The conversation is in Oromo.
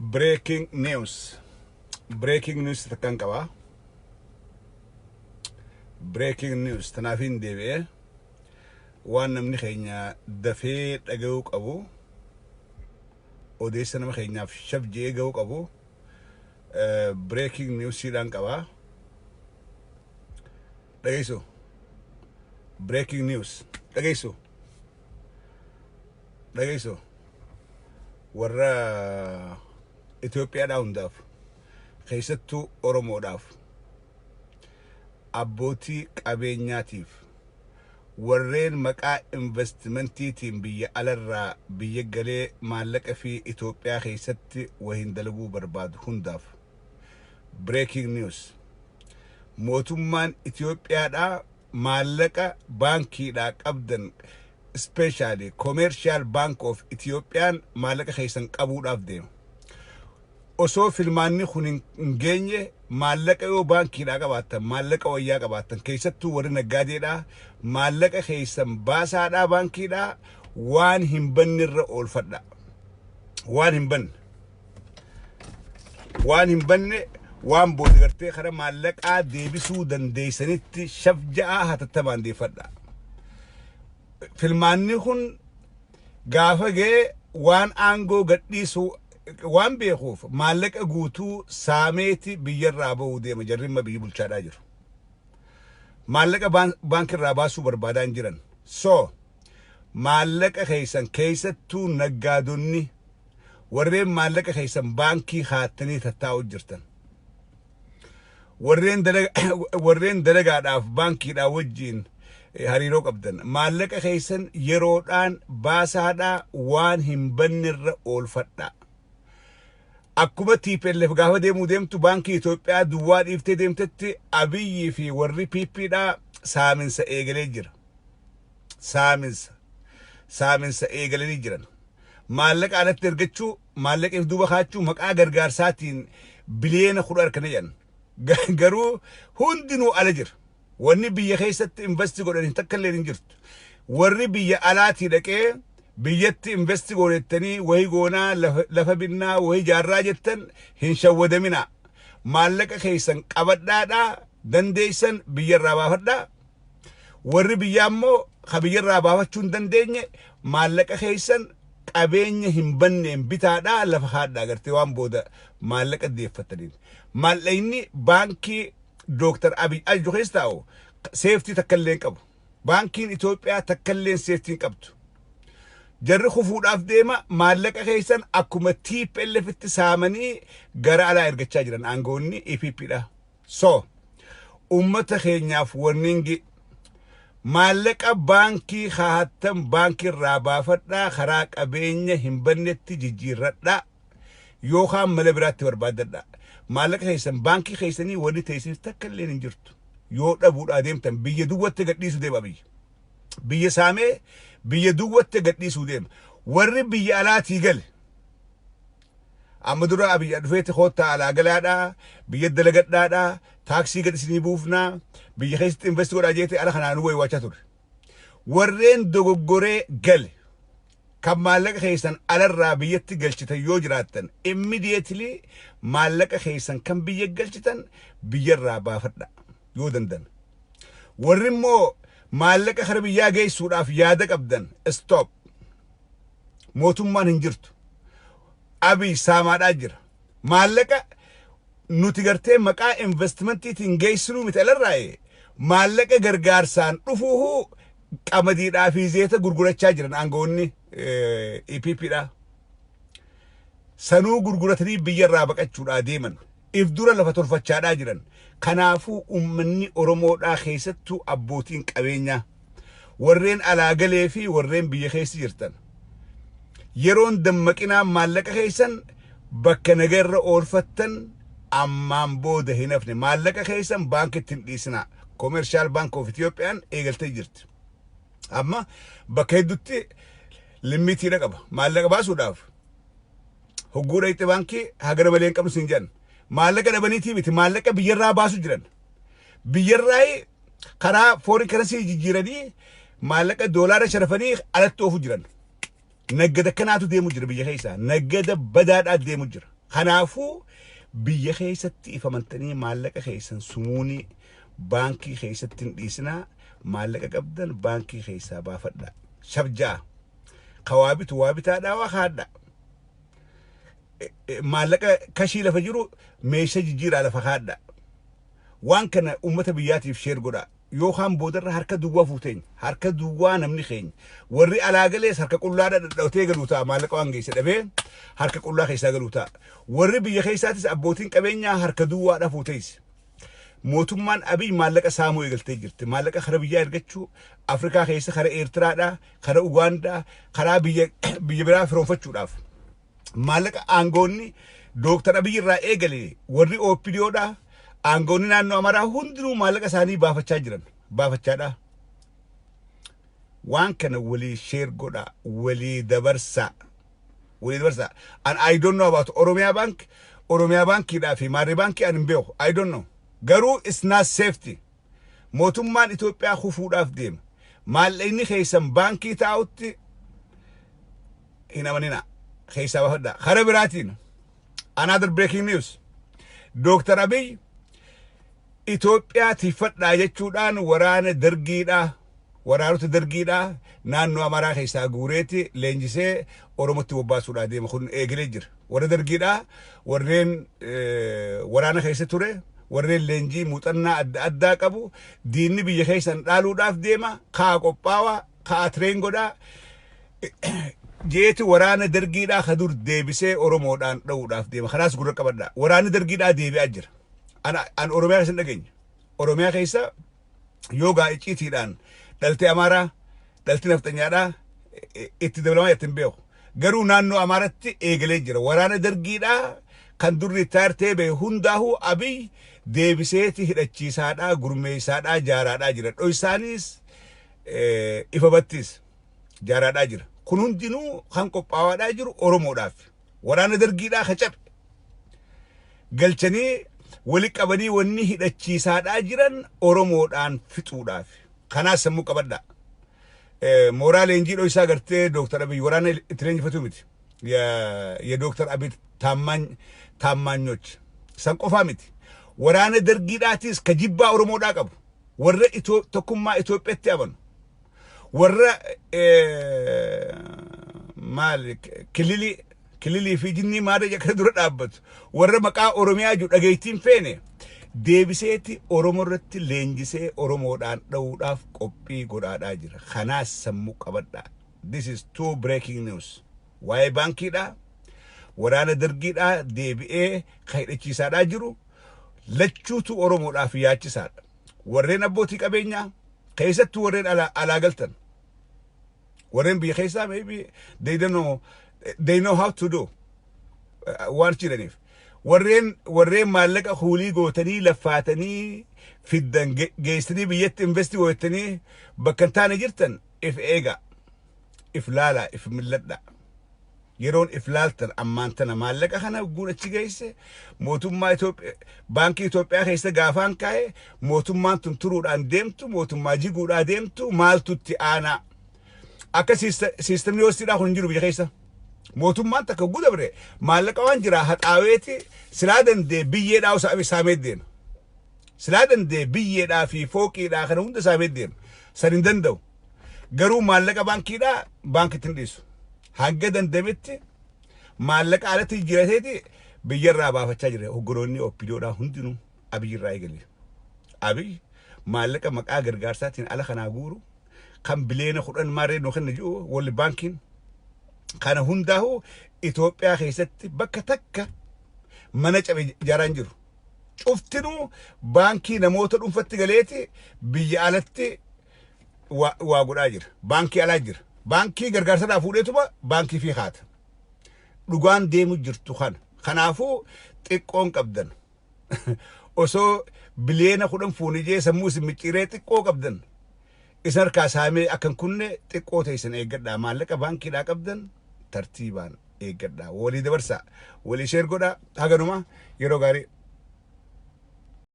Breaking news. Breaking news takkaan qaba. Breaking news tanaafiin deebi'ee waan namni keenya dafee dhaga'uu qabu, odeessa nama keenyaaf shaf je'ee ga'uu qabu, breaking newsiidhaan qaba. Dhageessu. Breaking news. Dhageessu. Dhageessu. Warra Itoophiyaadhaa hundaaf, keessattuu Oromoodhaaf, abbootii qabeenyaatiif, warreen maqaa investimentiitiin biyya alarraa biyya galee maallaqa fi Itoophiyaa keessatti wahin dalaguu barbaadu hundaaf. Breaking news. Mootummaan Itoophiyaadhaa maallaqa baankiidhaa qabdan, especially Commercial Bank of Itoophiyaan, maallaqa keessan qabuudhaaf deema. Osoo filmaanni kun hin geenye maallaqa yoo baankiidhaa qabaattan, maallaqa wayyaa qabaattan, keessattuu warri naggaadeedhaa, maallaqa keessan baasaadhaa baankiidhaa waan hin banne irra oolfadha. Waan hin banne. Waan hin banne, waan booda gartee kara maallaqaa deebisuu dandeessanitti shafja'aa hatattamaan deeffadha. Filmaanni kun gaafa ga'e waan aangoo gadhiisuu waan beekuuf maallaqa guutuu saameeti biyyarraa bahuu deema. Jarrimma biyyi bulchaadhaa jiru. Maallaqa baankirraa baasuu barbaadaa hin jiran. So maallaqa keessan, keessattuu naggaadonni, warreen maallaqa keessan baankii haattanii tattaa'u jirtan. Warreen dalagaadhaaf baankiidhaa wajjiin hariiroo qabdan, maallaqa keessan yeroodhaan baasaadhaa waan hin bannerra oolfadhaa. Akkuma TPLF gaafa deemuu deemtu baankii Itoophiyaa duwwaa dhiiftee deemtetti, Abiyyii fi warri PPdhaa saaminsa eegalee jira. Saaminsa eegalanii jiran. Maallaqa alatti ergachuu, maallaqa if duuba kaachuu, maqaa gargaarsaatiin biliyeena 10 harkana jedhan. Garuu hundinuu ala jira. Wanni biyya keessatti invest godhan hin takka illee hin jirtu. Warri biyya alaatii dhaqee biyyatti invest godhettanii, wahii goonaa, lafa binnaa, wahii jaarraa jettan, hin shawwadaminaa. Maallaqa keessan qabadhaadhaa, dandeessan biyyarraa baafadhaa. Warri biyyaa immoo ka biyyarraa baafachuu hin dandeenye, maallaqa keessan qabeenya hin banneen bitaadhaa, lafa haadhaa gartee waan booda maallaqa deeffataniin. Maallaqni baankii Dooktar Abiy ajaju keessa taa'u safety takka illee hin qabu. Baankiin Itoophiyaa takka illee safety hin qabdu. Jarri kufuudhaaf deema. Maallaqa keessan akkuma TPLFitti saamanii gara alaa ergachaa jiran aangoonni EPPdha. So ummata keenyaaf warning: maallaqa baankii kaa'attan baankii irraa baafadhaa, karaa qabeenya hin bannetti jijjiirradhaa yookaan mala biraatti barbaaddadhaa. Maallaqa keessan baankii keessanii wanni teessif takka illee hin jirtu. Yoo dhabuudhaa deemtan biyya duwwatti gadhiisuu deema biyya. Biyya saamee biyya duwwatti gadhiisuu deema. Warri biyya alaatii gale, amma dura Abiyya dhufeetti koottaa alaa galaadhaa, biyya dalagadhaadhaa, taaksii gad isinii buufnaa, biyya keessatti invest godhaa jeete ala kanaan waywachaa ture. Warreen dogoggoree gale kan maallaqa keessan alarraa biyyatti galchitan yoo jiraattan, immediately maallaqa keessan kan biyya galchitan biyyarraa baafadha yoo danda'ame. Warri immoo maallaqa kara biyyaa geessuudhaaf yaada qabdan, stop. Mootummaan hin jirtu. Abiy saamaadhaa jira. Maallaqa nuti gartee maqaa investmentiitiin geessinuu miti, alarraa'e maallaqa gargaarsaan dhufuuhu qamadiidhaa fi zeeta gurgurachaa jiran aangoonni EPPdha. Sanuu gurguratanii biyyarraa baqachuudhaa deeman. If dura lafa tolfachaadhaa jiran. Kanaafuu uummanni Oromoodhaa, keessattuu abbootiin qabeenyaa, warreen alaa galee fi warreen biyya keessa jirtan, yeroon dammaqinaa maallaqa keessan bakka nagarra oolfattan ammaan booda hin hafne. Maallaqa keessan baankitti hin dhiisinaa. Commercial Bank of Itoophiyaan eegaltee jirti. Amma bakka hedduutti limitiidha qaba. Maallaqa baasuudhaaf hogguu dhayxe baankii hagara malee hin qabnu siin jedhan. Maallaqa dhabaniitii miti, maallaqa biyyarraa baasu jiran. Biyyarraa karaa foreign currency jijjiiranii maallaqa doolaara sharafanii alatti oofu jiran. Naggada kanaatu deemu jira biyya keessa. Naggada badaadhaa deemu jira. Kanaafuu biyya keessatti ifamantanii maallaqa keessan sumuunii baankii keessatti hin dhiisinaa. Maallaqa qabdan baankii keessaa baafadha. Shabjaa. Ka waa bitu waa bitaadhaa, waa kaadha. Maallaqa kashii lafa jiru meeshaa jijjiiraa lafa kaadha. Waan kana uummata biyyaatiif share godha. Yookaan boodarra harka duwwaa fuuteenya. Harka duwwaa namni keenya. Warri alaa galees harka qullaadha dhadhautee galuu ta'a, maallaqa waan geesse dhabee harka qullaa keessaa galuu ta'a. Warri biyya keessaatis abbootiin qabeenyaa harka duwwaadha fuuteessi. Mootummaan Abiy maallaqa saamuu eegaltee jirti. Maallaqa kara biyyaa ergachuu, Afrikaa keessa kara Eertiraadhaa, kara Ugaandaa, karaa biyya biraa firoonfachuudhaaf. Maallaqa aangoonni Dooktar Abiy irraa eegale, warri OPDOdhaa, aangoonni naannoo Amaaraa hundinuu maallaqa isaanii baafachaa jiran. Baafachaadha. Waan kana walii share godhaa, walii dabarsaa. Walii dabarsaa. And I don't know about Oromiyaa Bank, Oromiyaa Baankiidhaa fi Maarree Baankii ani hin beeku. I don't know. Garuu it's not safety. Mootummaan Itoophiyaa kufuudhaaf deema. Maallaqni keessan baankii taa'utti hin amanina. Keessaa baafadhaa. Kara biraatiin, another breaking news. Dooktar Abiy Itoophiyaa tiffadhaa jechuudhaan waraana dargiidhaa, waraanota dargiidhaa naannoo Amaaraa keessaa guureeti leenjisee Oromotti bobbaasuudhaa deema. Kun eegalee jira. Warra dargiidhaa, warreen waraana keessa ture, warreen leenjii muuxannaa adda addaa qabu, diinni biyya keessan dhaaluudhaaf deema, kaa qophaawaa, kaa train godhaa jeeti waraana dargiidhaa ka dur deebisee Oromoodhaan dha'uudhaaf deema. Kanaas gurra qabadhaa. Waraanni dargiidhaa deebi'aa jira. An Oromiyaa keessa hin dhageenye. Oromiyaa keessa yoogaa icciitiidhaan dhaltee Amaaraa, dhalti nafxanyaadhaa itti dabalamaa jettee hin beeku. Garuu naannoo Amaaratti eegalee jira. Waraana dargiidhaa kan durri taartee bahe hundaa'uu Abiy deebiseeti hidhachiisaadhaa, gurmeessaadhaa, jaaraadhaa jira. Dhoysaanis ifa battis jaaraadhaa jira. Kun hundinuu kan qophaawaadhaa jiru Oromoodhaaf. Waraana dargiidhaa ka cabe galchanii wali qabanii wanni hidhachiisaadhaa jiran Oromoodhaan fixuudhaaf. Kanaas sammuu qabadhaa. Mooraa leenjii dhoysaa gartee Dooktar Abiy waraana itti leenjifatu miti. የዶክተር አብይ ታማኞች san qofaa miti. Waraana dargiidhaatis ka jibbaa Oromoodhaa qabu. Warra tokkummaa Itoophiyaatti amanu. Warra maal kililii fi jinnii maada kana dura dhaabbatu. Warra maqaa Oromiyaa jiru dhageettiin feene deebiseeti Oromoo irratti leenjisee Oromoodhaan dha'uudhaaf qophii godhaadhaa jira. Kanaas sammuu qabadhaa. This is two breaking news. Waa'ee baankiidhaa, waraana dargiidhaa deebi'ee kan hidhachiisaadhaa jiru lachuutu Oromoodhaaf yaachisaadha. Warreen abbootii qabeenyaa, keessattuu warreen alaa galtan, warreen biyya keessaa maybe they don't know, they know how to do waan jedhaniif. Warreen maallaqa huulii gootanii laffaatanii fiddan geessanii biyyatti invest gootanii bakka hin taane jirtan, if eegaa, if laalaa, if milladhaa. Yeroon if laaltan ammaan tana. Maallaqa kana guun achi geesse mootummaa Itoophiyaa, baankii Itoophiyaa keessa gaafaan kaa'e, mootummaan tun turuudhaan deemtu, mootummaa jiguudhaa deemtu, maaltu itti aanaa? Akka siistemni hoostiidhaa kun hin jiru biyya keessa. Mootummaan takka gudabre maallaqa waan jira haxaaweeti silaa dandee biyyeedhaa saamee deema. Silaa dandee biyyeedhaa fi fooqiidhaa kana hunda saamee deema. San hin danda'u. Garuu maallaqa baankiidhaa baankitti hin dhiisu. Hanga dandametti maallaqa alatti jijjiirateeti biyyarraa baafachaa jira. Hogganoonni OPDOdhaa hundinuu Abiyyirraa eegale. Abiy maallaqa maqaa gargaarsaatiin ala kanaa guuru kan biliyoona 10 maarree nuu kenna jiru walli baankiin kana hundaa'u Itoophiyaa keessatti bakka takka mana cabe ijaaraan jiru. Cuftinuu baankii namoota dhuunfatti galeeti biyya alatti waa godhaa jira. Baankii alaa jira. Baankii gargaarsadhaa fuudheetuma baankii fi haata. Dhugaan deemu jirtu kana. Kanaafuu xiqqoon qabdan. Osoo biliyoona 10 fuunijee sammuu isin micciiree xiqqoo qabdan. Isin harkaa saamee akka hin kunne xiqqoo ta'e eeggadhaa. Maallaqa baankiidhaa qabdan tartiibaan eeggadhaa. Walii dabarsaa. Walii share godhaa. Haganuma yeroo gaarii.